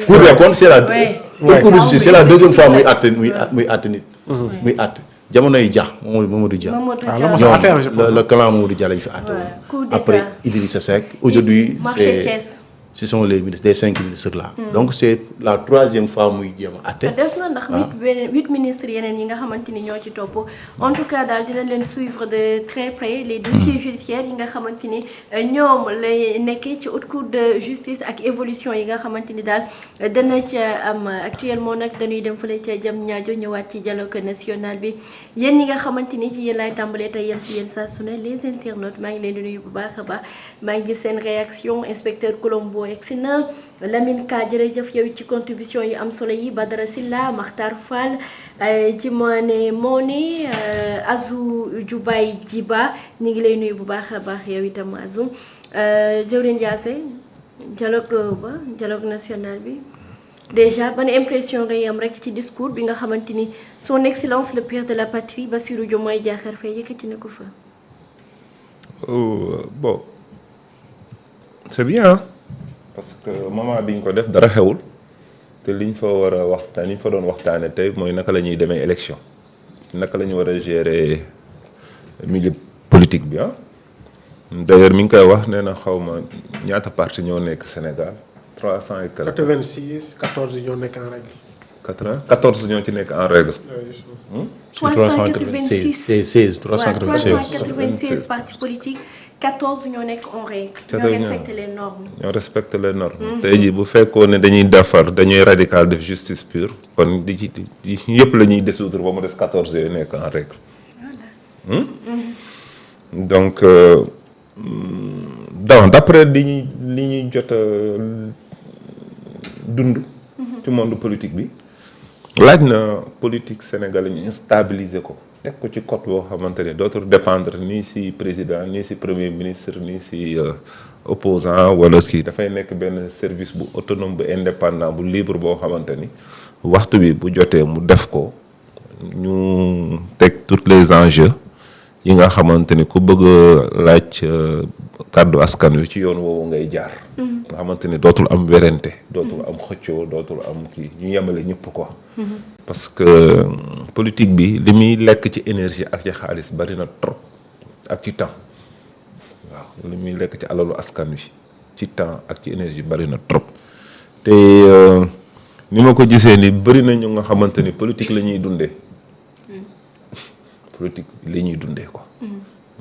Cour des comptes c'est la Cour de justice c'est la deuxième fois muy àtte nit muy àtte jamonoy Dia Mamadou Dia ñoom le clan Mamadou Dia lañ fi àtte woon après Idrissa Seck aujourd'hui ce sont les ministres des 5 ministres là. Donc c'est la troisième fois muy jéem a àtte. des na ndax 8 ministres yeneen yi nga xamante ni ñoo ci topp en tout cas daal dinañ leen suivre de très près les dossiers judiciaires yi nga xamante ni ñoom lay nekkee ci haute cour de justice ak évolution yi nga xamante ni daal dana ca am actuellement nag dañuy dem fële ca Diamniadio ñëwaat ci dialogue national bi yéen ñi nga xamante ni ci yéen laay tàmbalee tey yem ci yéen saa su ne les internautes maa ngi leen di nuyu bu baax a baax maa ngi gis seen réaction inspecteur Colombo egsi na Lamine Ka jërëjëf yow ci contribution yi am solo yi Badara Silla Makhtar Fall ci Moone Azou Djoubay Djiba ñu ngi lay nuyu bu baax a baax yow itam Azou Jawrin Diassé dialogue national bi déjà ban impression ngay am rek ci discours bi nga xamante ni son excellence le père de la patrie Bassirou Diomaye Diakhar Faye yëkkati na ko fa. Bon c'est bien parce que moment bi ñu ko def dara xewul te liñ fa war a waxtaan liñ fa doon waxtaane tey mooy naka la ñuy demee élection naka la ñu war a gérer milieu politique bi d'ailleurs mi ngi koy wax nee na xaw ma ñaata parti ñoo nekk Sénégal 300 et quelque. 86 14 ñoo nekk en règle. 14 ñoo ci nekk en règle. 396 396 partis politiques 14 ñoo nekk en règle. ñoo respecté les normes. tey jii bu fekkoon ne dañuy radical def justice pure kon di ci yëpp la ñuy dissoudre ba mu des 14 yooyu nekk en règle. donc d'après li ñuy jot a dund. ci monde politique bi. laaj na politique sénégalais ñu stabiliser ko. teg ko ci code boo xamante ne dootul dépendre ni ci président ni ci premier ministre ni ci opposant wala kii dafay nekk benn service bu autonome bu indépendant bu libre boo xamante ni waxtu bi bu jotee mu def ko ñu teg tous les enjeux yi nga xamante ni ku bëgg a laaj kàddu askan wi ci yoon woowu ngay jaar. nga xamante ni dootul am werante dootul am xëccoo dootul am kii ñu yemale ñëpp quoi. parce que politique bi li muy lekk ci énergie ak ci xaalis bari na trop ak ci temps waaw li muy lekk ci alalu askan wi ci temps ak ci énergie bari na trop te ni ma ko gisee ni bari na ñu nga xamante ni politique la ñuy dundee politique li ñuy dundee quoi.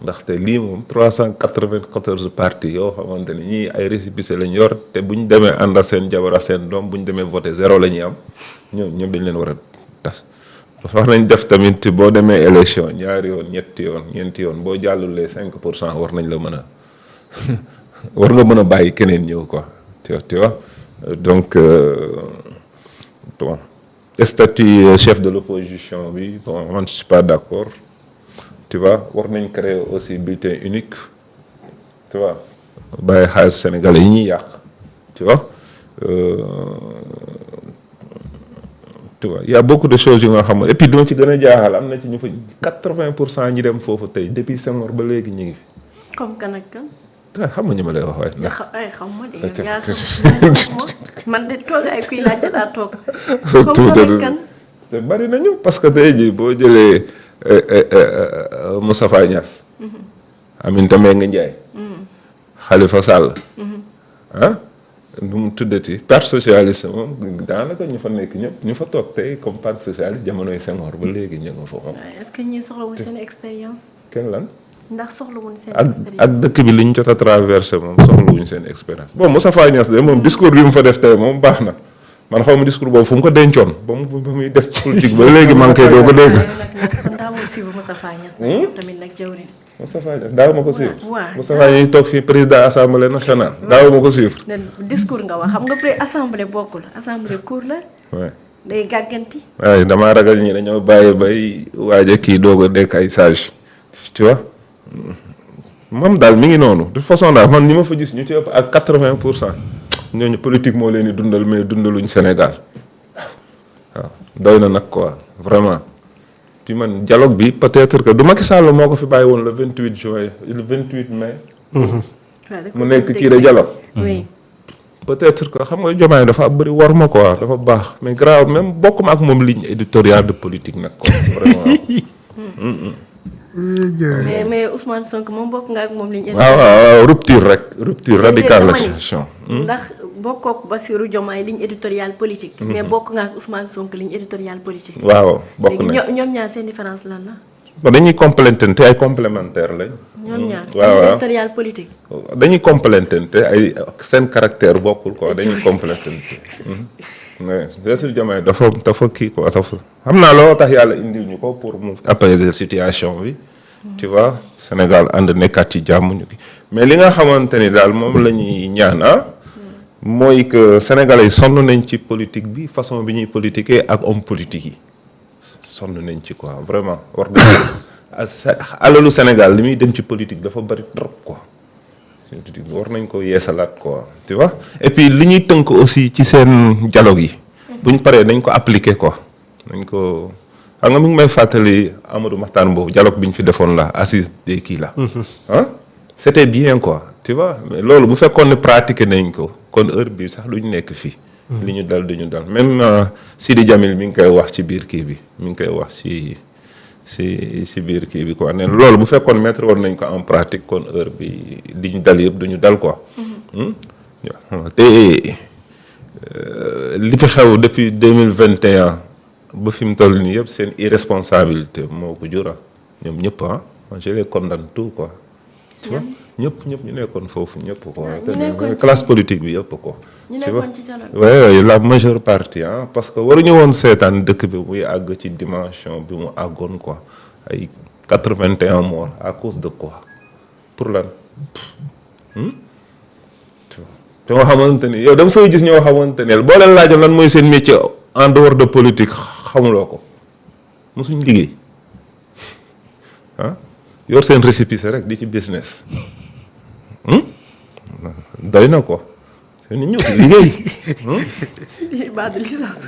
ndaxte lii moom 394 partis yoo xamante ni ñii ay récépissé lañ yor te bu ñu demee ànd ak seen jabar ak seen doom bu ñu demee voté 0 la ñuy am ñoom ñëpp dañ leen war a tas. wax nañ def tamit boo demee élection ñaari yoon ñetti yoon ñeenti yoon boo jàllulee 5% war nañ la mën a war nga mën a bàyyi keneen ñëw quoi tu vois donc bon statut chef de l'opposition bi bon man je suis pas d'accord. Tu vois war nañ créer aussi bulletin unique tu vois bàyyi xaalis sénégalais yi ñuy yàq tu vois tu vois y a beaucoup de choses yu nga xam et puis duma ci gën a jaaxal am na ci ñu fa 80% ñi dem foofu tey depuis Senghor ba léegi ñu ngi fi. comme kan ak kan. xam nga ñu ma lay wax waaye. ndax xam ma de man de toog ay kuy laajte daa toog. comme kan ak kan. te bari nañu parce que tey jii boo jëlee. Moustapha Niasse. Aminata Mbengue Ndiaye. Khalifa Sall. nu mu tuddati parti socialiste moom daanaka ñu fa nekk ñëpp ñu fa toog tey comme parti socialiste jamonoy Senghor ba léegi ñu nga fa moom. est-ce que ñii soxlawuñ seen expérience. kenn lan. ndax soxlawuñ seen expérience ak dëkk bi li ñu jot a traversé moom soxlawuñ seen expérience. bon Moustapha Niasse de moom discours bi mu fa def tey moom baax na. man xaw ma discours boobu fu mu ko dencoon ba muy def politique ba léegi man kay doo ko dégg. Moustapha Niasse daaw ma ko suivre. waaw Moustapha Niasse toog fii président assemblée nationale. daaw ma ko suivre. discours nga wax xam nga pré assemblée bokkul assemblée cour la. waaw day gàgganti. waaye damaa ragal ñi dañoo bàyyi bay waaje kii doog a nekk ay sage tu vois moom daal mi ngi noonu de toute façon daal man ñi ma fa gis ñu ci ëpp ak 80%. ñooñu politique moo leen di dundal mais dundaluñ Sénégal waaw doy na nag quoi vraiment puis man dialogue bi peut-être que du Macky Sall moo ko fi bàyyi woon le 28 juin le 28 mai. mu nekk kii de dialogue. oui peut-être que xam nga Diomaye dafa bëri war ma quoi dafa baax mais grave même bokk ma ak moom ligne éditoriale de politique nag quoi vraiment. mais Ousmane Sonko moom bokk nga ak moom ligne waaw rupture radicale la situation. ndax bokkook Bassirou Diomaye ligne éditoriale politique. mais bokk nga ak Ousmane Sonko ligne éditoriale politique. waaw bokk na ñoom ñaar seen différence lan la. dañuy complémentante ay complémentaire lañ. ñoom ñaar waaw éditorial politique. dañuy complémentante ay seen caractère bokkul quoi dañuy complémentante. mais Bassirou Diomaye dafa kii quoi dafa xam naa loo tax yàlla indil ñu ko pour mu apaiser situation bi. tu vois Sénégal ànd nekkaat ci jàmm ñu mais li nga xamante ni daal moom la ñuy ñaan mooy que sénégalais yi sonn nañ ci politique bi façon bi ñuy politiquer ak homme politique yi. sonn nañ ci quoi vraiment war alalu Sénégal li muy dem ci politique dafa bari trop quoi war nañ ko yeesalaat quoi tu vois et puis li ñuy tënk aussi ci seen dialogue yi buñ paree nañ ko appliquer quoi nañ ko xam nga mi ngi may fàttali Amadou Mahtar Mbow dialogue bi ñu fi defoon la assise des kii la c'était bien quoi tu vois mais loolu bu fekkoon ne pratiquer nañ ko kon heure bi sax duñ nekk fii li ñu dal duñu dal même Sidi Jamil mi ngi koy wax ci biir kii bi mi ngi koy wax ci biir kii bi quoi nee na loolu bu fekkoon mettre woon nañ ko en pratique kon heure bi li ñu dal yëpp duñu dal quoi. te li fi xew depuis 2021 ba fi mu toll nii yëpp seen irresponsabilité moo ko jura ñoom ñëpp je les condamne tout quoi. tu vois ñëpp ñu nekkoon foofu ñëpp quoi. classe politique bi yëpp quoi. ñu nekkoon ci dialogue. oui la majeure partie parce que waruñu woon seetaan dëkk bi muy àgg ci dimension bi mu àggoon quoi ay 81 morts à cause de quoi pour lan. te nga xamante ni yow da nga fay gis ñoo xamante ne boo leen laajoon lan mooy seen métier en dehors de politique xamuloo ko mosuñ liggéey yor seen récépissé rek di ci business doy na ko te nit ñi liggéey. baa de licence.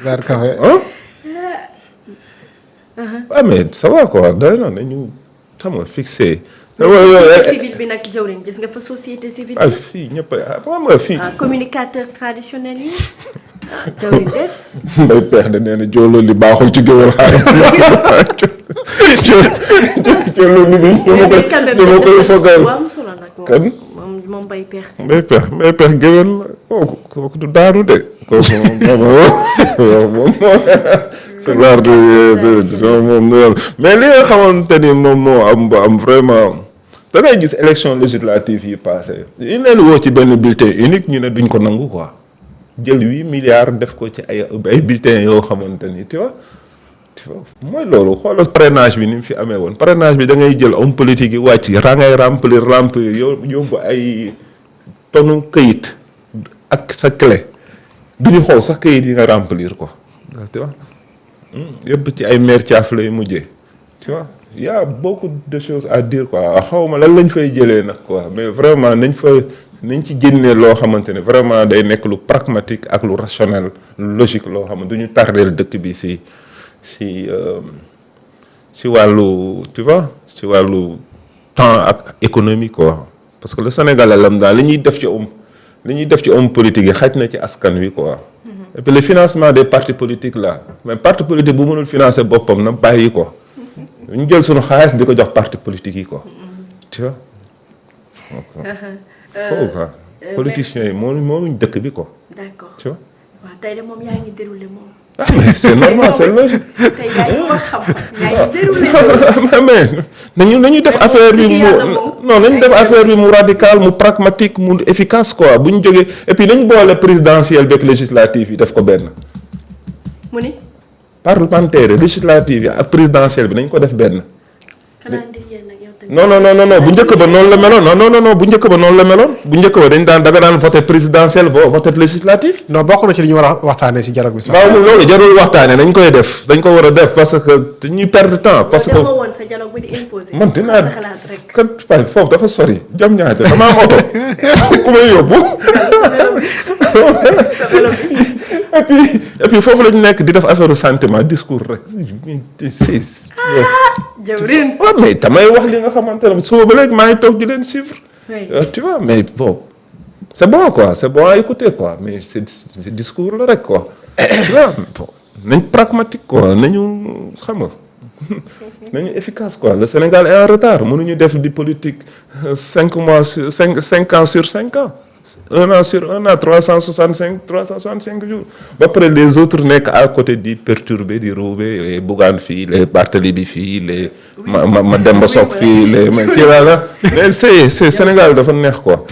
mais ça va quoi doy na nañu xam nga fixé. civil bi nag jawriñ gis nga fa société civile bi. fii ñëpp xam nga fii. communicateur traditionnel yi. jawriñ de. mbay peex de nee na jooloo li baaxul ci géwél xaaral. jooloo li bi dama koy fogal. kan moom mbay peex. mbay peex géwél la kooku du daanu de. kooku moom c'est l'art de moom mais li nga xamante ni moom moo am vraiment da ngay gis élection législative yi passé ñu leen woo ci benn bulletin unique ñu ne duñ ko nangu quoi jël 8 milliards def ko ci ay bulletins yoo xamante ni tu vois mooy loolu xoolal parrainage bi ni mu fi amee woon parrainage bi da ngay jël homme politique yi wàcc ngay remplir yóbbu ay tonu këyit ak sa clé duñu xool sax këyit yi nga remplir ko tu vois yëpp ci ay maire caaf lay mujjee tu vois y a beaucoup de choses à dire quoi xawma lan lañ fay jëlee nag quoi mais vraiment nañ ci génnee loo xamante ne vraiment day nekk lu pragmatique ak lu rationnel lu logique loo xam ne du ñu tardeel dëkk bi si wàllu tu vois si wàllu temps ak économie quoi parce que le Sénégalais lam daal li ñuy def ci homme politique yi xaj na ci askan wi quoi. et puis le financement des partis politiques là mais parti politique bu mënul financer boppam na bàyyi ko ñu jël suñu xaalis di ko jox parti politique yi quoi tu vois. foofu quoi politiciens yi moomuñ dëkk bi quoi. d'accord tu vois. waaw tey de moom yaa ngi déroulé moom. c'est normal c'est logique. tey yaa ngi wax xam yaa ngi déroulé. mais nañu def affaire bi nañu def affaire bi mu radical mu pragmatique mu efficace quoi bu ñu jógee et puis nañu boole présidentielle beeg législative yi def ko benn. mu ni. parlementaire législative yi ak présidentielle bi nañ ko def benn. non bu njëkk ba noonu la meloon non bu njëkk ba noonu la meloon bu njëkk ba dañ daan voté présidentielle voté législative. non bokk na ci li ñu war a waxtaanee si dialogue bi sax. waaw loolu jarul waxtaanee dañ koy def dañ ko war a def parce que dañuy perdre temps. parce que man dinaa kat foofu dafa sori jam ñaate dama am oto ku may yóbbu. et puis foofu la ñu nekk di def affaire sentiment discours rek. jawrin waaw mais damay wax li nga xamante ne suba ba léegi maa ngi toog di leen suivre. tu vois mais bon c'est bon quoi, c'est bon à écouter quoi, mais c'est discours la rek quoi. Tu vois, nañ pragmatique quoi, nañu xam nga nañu efficace quoi. Le Sénégal est en retard, mënuñu def di politique 5 mois sur 5 ans sur 5 ans. 1 an sur 1 an, 365 jours. Après les autres nekk à côté di perturber, di rouber, les Bougane fii, les Barthélémy fii, les ma Demba Sock fii, les ma kii la. Mais c'est Sénégal dafa neex quoi.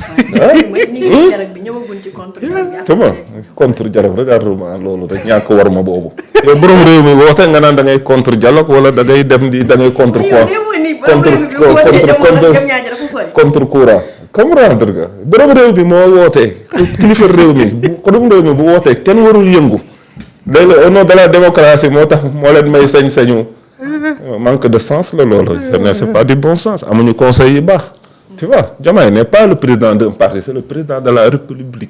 C'est bon contre dialogue regarde-moi loolu rek ñàkk war ma boobu. yow borom réew mi woote nga naan da ngay contre dialogue wala da ngay dem di da ngay contre quoi. contre courant. comprendre nga borom réew mi moo wootee kilifa réew mi borom réew mi bu wootee kenn warul yëngu léegi au nom de la démocratie moo tax moo leen may sañ-sañu manque de sens la loolu c'est pas du bon sens amuñu conseil yu baax. Tu vois Diomaye n'est pas le président d'un parti, c'est le président de la République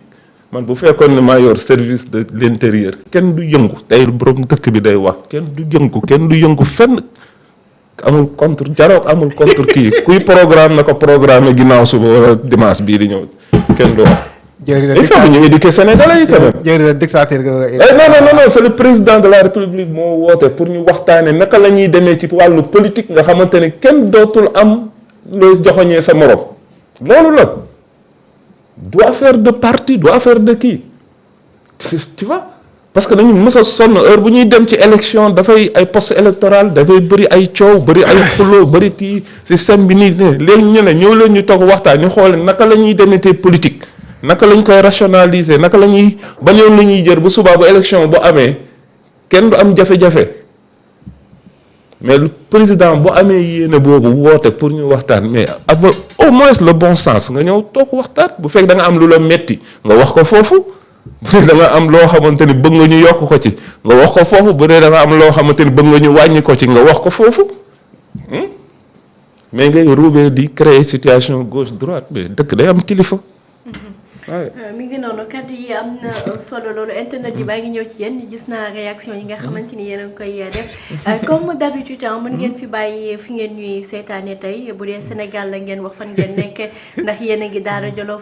man bu fekkoon ne maa yor service de l'intérieur kenn du yëngu tey borom dëkk bi day wax kenn du yëngu fenn. amul contre dialogue amul contre kii kuy programme na ko programme ginnaaw suba wala dimanche bii di ñëw kenn du wax. il faut que ñu éduquer Sénégalais yi quand même. jërëjëf dictateur non c'est le président de la République moo woote pour ñu waxtaane naka la ñuy demee ci wàllu politique nga xamante ne kenn dootul am looy joxoñee sa morom loolu la du affaire de parti du affaire de kii tu vois. parce que dañu mës a sonn heure bu ñuy dem ci élection dafay ay poste électoral dafay bëri ay coow bëri ay xuloo bëri kii système bi nii ne léegi ñu ne ñëw leen ñu toog waxtaan ñu xool naka la ñuy demetee politique naka lañ koy rationaliser naka la ñuy ban yoon la ñuy jër bu subaa bu élection bu amee kenn du am jafe-jafe mais le président bu amee yéene boobu woote pour ñu waxtaan mais avoir au moins le bon sens nga ñëw toog waxtaan bu fekk da nga am lu la metti nga wax ko foofu. bu dee da nga am loo xamante ni bëgg nga ñu yokk ko ci nga wax ko foofu bu dee da nga am loo xamante ni bëgg nga ñu wàññi ko ci nga wax ko foofu mais ngay ruubee di créer situation gauche droite mais dëkk day am kilifa. mi ngi noonu kàddu yi am na solo loolu internet yi baa ngi ñëw ci yéen gis naa réaction yi nga xamante ni yéen a ngi koy def comme d'habitude mën ngeen fi bàyyi fi ngeen ñuy seetaane tey bu dee Sénégal la ngeen wax fan ngeen nekk ndax yéen a ngi Daara Jolof